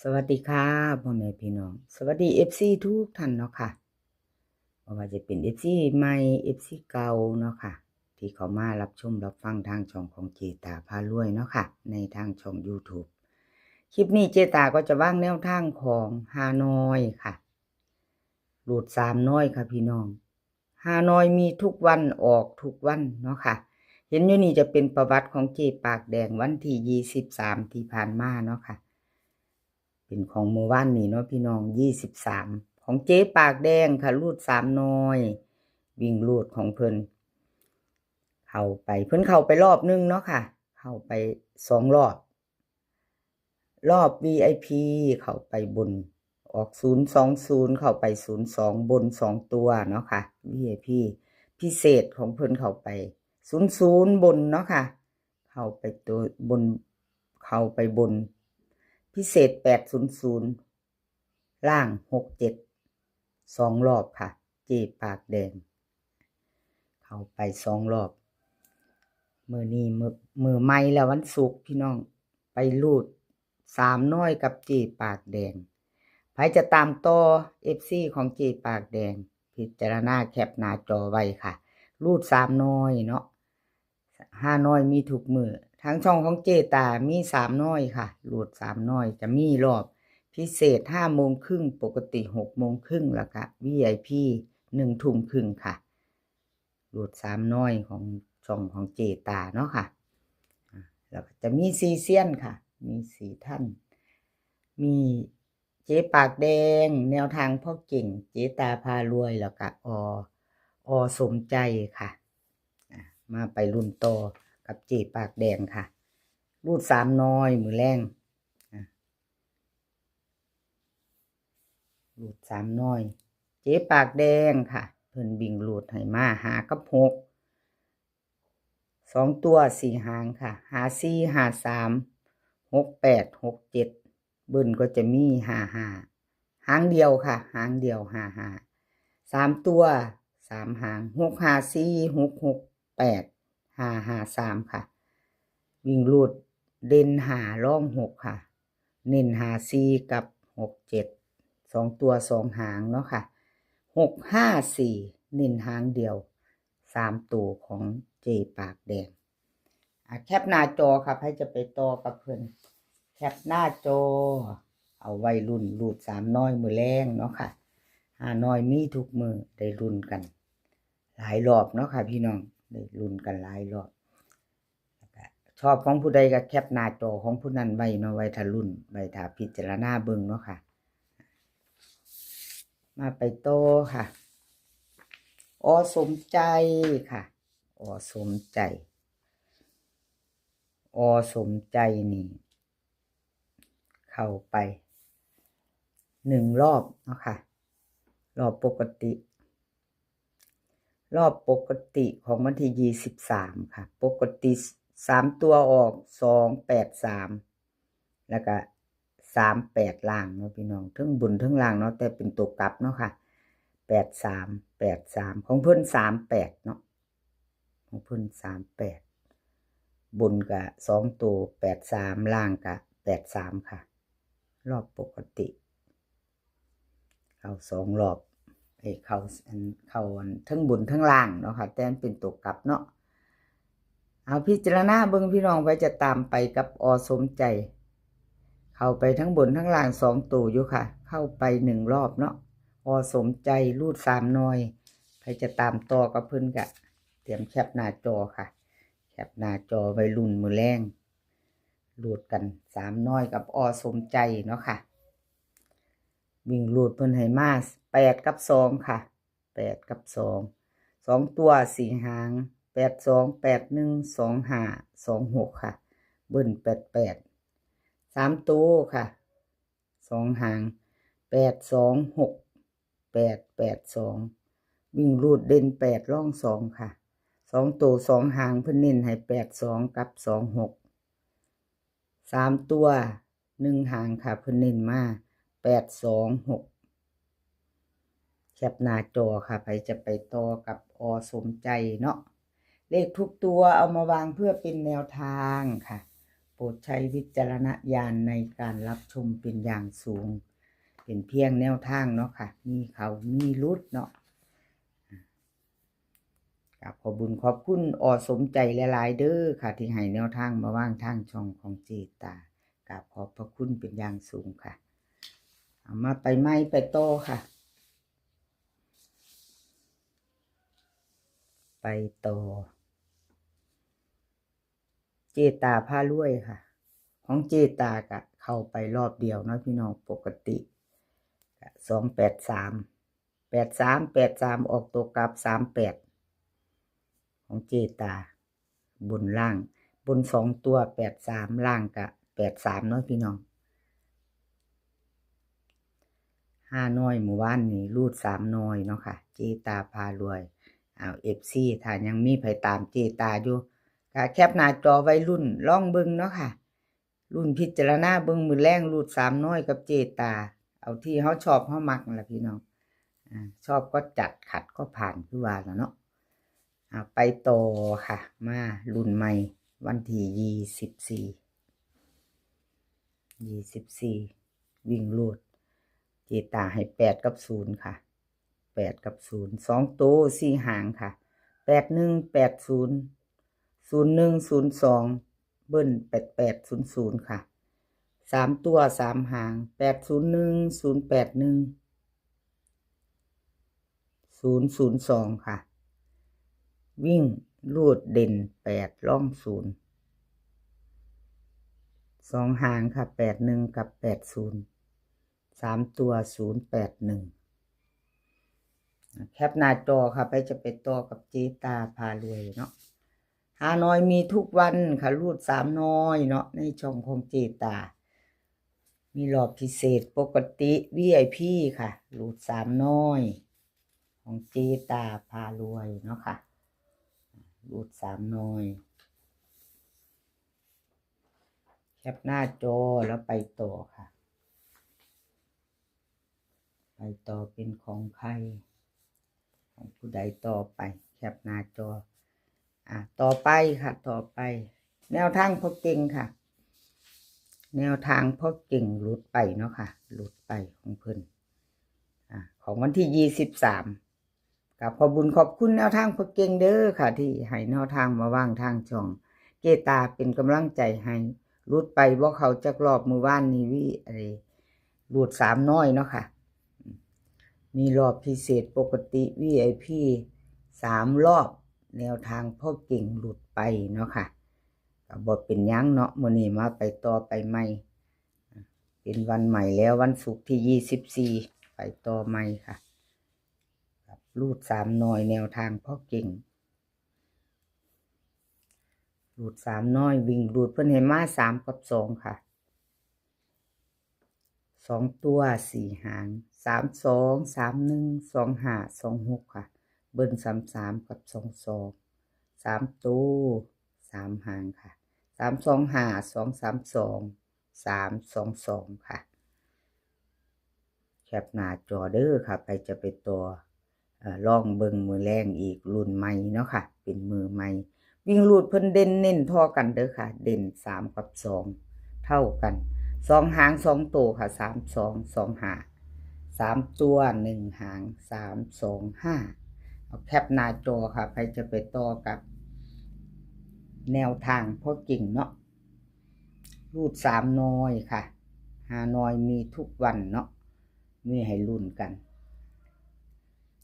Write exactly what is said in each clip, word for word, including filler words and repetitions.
สวัสดีค่ะพ่อแม่พี่น้อง สวัสดีเอฟซีทุกท่านเนาะค่ะ บ่ว่าจะเป็นเอฟซีใหม่ เอฟซีเก่าเนาะค่ะ ที่เข้ามารับชมรับฟังทางช่องของเจตาพารวยเนาะค่ะ ในทางช่อง YouTube คลิปนี้เจตาก็จะวางแนวทางของฮานอยค่ะ รูดสามน้อยค่ะพี่น้อง ฮานอยมีทุกวันออกทุกวันเนาะค่ะ เห็นอยู่นี่จะเป็นประวัติของเจปากแดงวันที่ยี่สิบสามที่ผ่านมาเนาะค่ะ เป็นของเมื่อวานนี้เนาะพี่น้อง ยี่สิบสาม ของเจปากแดงค่ะ รูดสามน้อย วิ่งรูดของเพิ่น เข้าไป เพิ่นเข้าไปรอบหนึ่งเนาะค่ะ เข้าไปสองรอบ รอบ วี ไอ พี เข้าไปบน ออก ศูนย์สองศูนย์ เข้าไป ศูนย์สอง บนสองตัวเนาะค่ะ วี ไอ พี พิเศษของเพิ่นเข้าไป ศูนย์ศูนย์ บนเนาะค่ะ เข้าไปตัวบน เข้าไปบน พิเศษ แปดศูนย์ศูนย์ ล่าง หกเจ็ด สองรอบค่ะ เจปากแดง เข้าไปสองรอบ มื้อนี้มื้อ มื้อใหม่แล้ววันศุกร์พี่น้อง ไปรูดสามน้อยกับเจปากแดง ใผจะตามต่อ เอฟซี ของเจปากแดง พิจารณาแคปหน้าจอไว้ค่ะ รูดสามน้อยเนาะ ฮานอยมีทุกมื้อ ทางช่องของเจตามีสามน้อยค่ะ รูดสามน้อย จะมีรอบพิเศษห้าโมงครึ่ง ปกติหกโมงครึ่ง แล้วก็ วี ไอ พี หนึ่งทุ่มครึ่งค่ะ รูดสามน้อยของช่องของเจตาเนาะค่ะ อ่า แล้วก็จะมีสี่เซียนค่ะ มีสี่ท่าน มีเจปากแดง แนวทางพ่อเก่ง เจตาพารวย แล้วก็ อ อ สมใจค่ะ อ่ะ มาไปรุ่นต่อกับเจปากแดงค่ะ รูดสามน้อย มื้อแลง อ่ะ รูดสามน้อย เจปากแดงค่ะ เพิ่นวิ่งรูดให้มา ห้ากับหก สองตัวสี่หางค่ะ ห้าสี่ ห้าสาม หกแปด หกเจ็ด เบิ้ลก็จะมี ห้าห้า หางเดียวค่ะ หางเดียว ห้าห้า สามตัวสามหาง หกห้าสี่ หกหกแปด ห้าห้าสามค่ะ วิ่งรูดเด่นห้า รองหกค่ะ เน้นห้าสี่กับหกเจ็ด สองตัวสองหางเนาะค่ะ หกห้าสี่ เน้นหางเดียว สามตัวของเจปากแดง อ่ะ แคปหน้าจอค่ะ ใผจะไปต่อกับเพิ่น แคปหน้าจอ เอาไว้รุ่นรูดสามน้อยมื้อแลงเนาะค่ะ ฮานอยมีทุกมื้อ ได้รุ่นกันหลายรอบเนาะค่ะพี่น้อง ได้รุ่นกันหลายรอบ แล้วก็ชอบของผู้ใดก็แคปหน้าจอของผู้นั้นไว้เนาะ ไว้ถ้ารุ่น ไว้ถ้าพิจารณาเบิ่งเนาะค่ะ มาไปต่อค่ะ อ สมใจค่ะ อ สมใจ อ สมใจนี่ เข้าไปหนึ่งรอบเนาะค่ะ รอบปกติ รอบปกติของวันที่ยี่สิบสามค่ะ ปกติสามตัวออก สองแปดสาม แล้วก็ สามแปด ล่างเนาะพี่น้อง เทิงบนเทิงล่างเนาะ แต่เป็นตัวกลับเนาะค่ะ แปดสาม แปดสาม ของเพิ่น สามแปด เนาะ ของเพิ่น สามแปด บนกะสองตัว แปดสาม ล่างกะ แปดสาม ค่ะ รอบปกติ เข้าสองรอบ เอ้ย เข้าอัน เข้าอันเทิงบนเทิงล่างเนาะค่ะ แต่มันเป็นตัวกลับเนาะ เอาพิจารณาเบิ่งพี่น้อง ไผจะตามไปกับ อ สมใจ เข้าไปทั้งบนทั้งล่างสองตัวอยู่ค่ะ เข้าไปหนึ่งรอบเนาะ อ สมใจ รูดสามน้อย ใผจะตามต่อกับเพิ่นกะ เตรียมแคปหน้าจอค่ะ แคปหน้าจอไว้รุ่นมื้อแลง รูดกันสามน้อยกับ อ สมใจเนาะค่ะ วิ่งรูดเพิ่นให้มา แปดกับสองค่ะ แปดกับสอง สองตัวสี่หาง แปดสอง แปดหนึ่ง สองห้า สองหก ค่ะ เบิ้ล แปดแปด สามตัวค่ะ สองหาง แปดสองหก แปดแปดสอง วิ่งรูดเด่นแปด รองสองค่ะ สองตัวสองหางเพิ่นเน้นให้ แปดสอง กับ สองหก สามตัวหนึ่งหางค่ะ เพิ่นเน้นมา แปดสองหก แคปหน้าจอค่ะ ใผจะไปต่อกับ อ สมใจเนาะ เลขทุกตัวเอามาวางเพื่อเป็นแนวทางค่ะ โป ดใช้วิจารณญาณในการรับชมเป็นอย่างสูง เป็นเพียงแนวทางเนาะค่ะ มีเข้ามีหลุดเนาะ กราบขอบบุญขอบคุณอสมใจหลายๆเด้อค่ะ ที่ให้แนวทางมาวางทางช่องของเจตา กราบขอบพระคุณเป็นอย่างสูงค่ะ เอามาไปไม่ไปต่อค่ะ ไปต่อ เจตาพารวยค่ะ ของเจตากะเข้าไปรอบเดียวเนาะพี่น้อง ปกติกะสองแปดสาม แปดสาม แปดสาม ออกตัวกลับ สามแปด ของเจตา บนล่าง บนสองตัว แปดสาม ล่างกะ แปดสาม เนาะพี่น้อง ห้าหน่วยเมื่อวานนี้รูดสามหน่วยเนาะค่ะ เจตาพารวย เอา เอฟซี ถ้ายังมีไผตามเจตาอยู่ ก็แคปหน้าจอไว้รุ่นลองเบิ่งเนาะค่ะ รุ่นพิจารณาเบิ่งมื้อแลงรูดสามหน่วยกับเจตา เอาที่เฮาชอบเฮามักนั่นล่ะพี่น้อง อ่า ชอบก็จัด ขัดก็ผ่าน คือว่าล่ะเนาะ อ่า ไปต่อค่ะ มารุ่นใหม่ วันที่ยี่สิบสี่ ยี่สิบสี่ วิ่งรูด เจตาให้แปดกับศูนย์ค่ะ แปดกับศูนย์ สองตัวสี่หางค่ะ แปดหนึ่ง แปดศูนย์ ศูนย์หนึ่ง ศูนย์สอง เบิ้ล แปดแปด ศูนย์ศูนย์ ค่ะ สามตัวสามหาง แปดศูนย์หนึ่ง ศูนย์แปดหนึ่ง ศูนย์ศูนย์สอง ค่ะ วิ่งรูดเด่นแปด ร่องศูนย์ สองหางค่ะ แปดหนึ่ง กับ แปดศูนย์ สามตัว ศูนย์แปดหนึ่ง แคปหน้าจอค่ะ ไปจะไปต่อกับเจตาพารวยเนาะ ห้าหน่วยมีทุกวันค่ะ รูดสามหน่วยเนาะ ในช่องของเจตา มีรอบพิเศษปกติ วีไอพี ค่ะ รูดสามหน่วย ของเจตาพารวยเนาะค่ะ รูดสามหน่วย แคปหน้าจอแล้วไปต่อค่ะ ไปต่อเป็นของใคร ของผู้ใดต่อไป แคปหน้าจอ อ่ะ ต่อไปค่ะ ต่อไป แนวทางพ่อเก่งค่ะ แนวทางพ่อเก่งหลุดไปเนาะค่ะ หลุดไปของเพิ่น อ่ะ ของวันที่ยี่สิบสาม กราบขอบบุญขอบคุณแนวทางพ่อเก่งเด้อค่ะ ที่ให้แนวทางมาวางทางช่อง เจตาเป็นกำลังใจให้ หลุดไปบ่เข้าจักรอบ มื้อวานนี้วิ ไอ้ หลุดสามหน่วยเนาะค่ะ มีรอบพิเศษปกติ วีไอพี สามรอบ แนวทางพ่อเก่งหลุดไปเนาะค่ะ ก็บ่เป็นหยังเนาะ มื้อนี้มาไปต่อไปใหม่ เป็นวันใหม่แล้ว วันศุกร์ที่ยี่สิบสี่ ไปต่อใหม่ค่ะ กับรูดสามหน่วย แนวทางพ่อเก่ง รูดสามหน่วย วิ่งรูดเพิ่นให้มาสามกับสองค่ะ สองตัวสี่หาง สามสอง สามหนึ่ง สองห้า สองหก ค่ะ เบิ้ลสามสาม กับสองสอง สามตัวสามหางค่ะ สามสองห้า สองสามสอง สามสองสอง ค่ะ แคปหน้าจอเด้อค่ะ ไปจะไปต่อ เอ่อ ลองเบิ่งมื้อแลงอีก รุ่นใหม่เนาะค่ะ เป็นมือใหม่ วิ่งรูดเพิ่นเด่นเน้นท่อกันเด้อค่ะ เด่นสามกับสอง เท่ากัน สองหางสองตัวค่ะ สามสอง สองห้า สามตัวหนึ่งหาง สามสองห้า เอาแคปหน้าจอค่ะ ไปจะไปต่อกับ แนวทางพ่อเก่งเนาะ รูดสามหน่วยค่ะ ห้าหน่วยมีทุกวันเนาะ มีให้ลุ้นกัน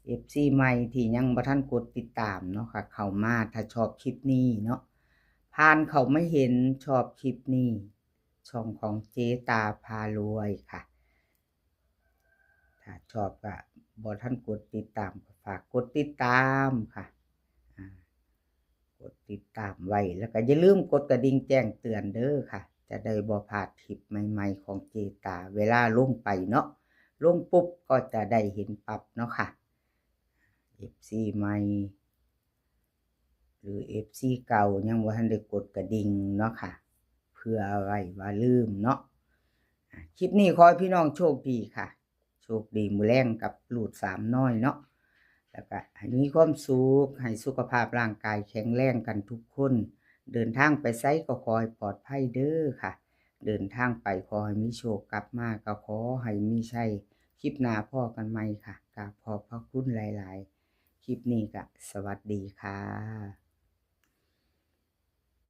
เอฟซี ใหม่ที่ยังบ่ทันกดติดตามเนาะค่ะ เข้ามา ถ้าชอบคลิปนี้เนาะ ผ่านเข้ามาเห็น ชอบคลิปนี้ ช่องของเจตาพารวยค่ะ ถ้าชอบก็บ่ทันกดติดตามก็ฝากกดติดตามค่ะ อ่า กดติดตามไว้ แล้วก็อย่าลืมกดกระดิ่งแจ้งเตือนเด้อค่ะ จะได้บ่พลาดคลิปใหม่ๆของเจตา เวลาลงไปเนาะ ลงปุ๊บก็จะได้เห็นปั๊บเนาะค่ะ เอฟซี ใหม่ หรือ เอฟซี เก่ายังบ่ทันได้กดกระดิ่งเนาะค่ะ เผื่อไว้ว่าลืมเนาะ อ่ะ คลิปนี้ขอให้พี่น้องโชคดีค่ะ โชคดีมื้อแลงกับรูดสามหน่วยเนาะ แล้วก็ให้มีความสุข ให้สุขภาพร่างกายแข็งแรงกันทุกคน เดินทางไปไสก็ขอให้ปลอดภัยเด้อค่ะ เดินทางไปขอให้มีโชค กลับมาก็ขอให้มีชัย คลิปหน้าพ้อกันใหม่ค่ะ กราบขอบพระคุณหลายๆ คลิปนี้ก็สวัสดีค่ะ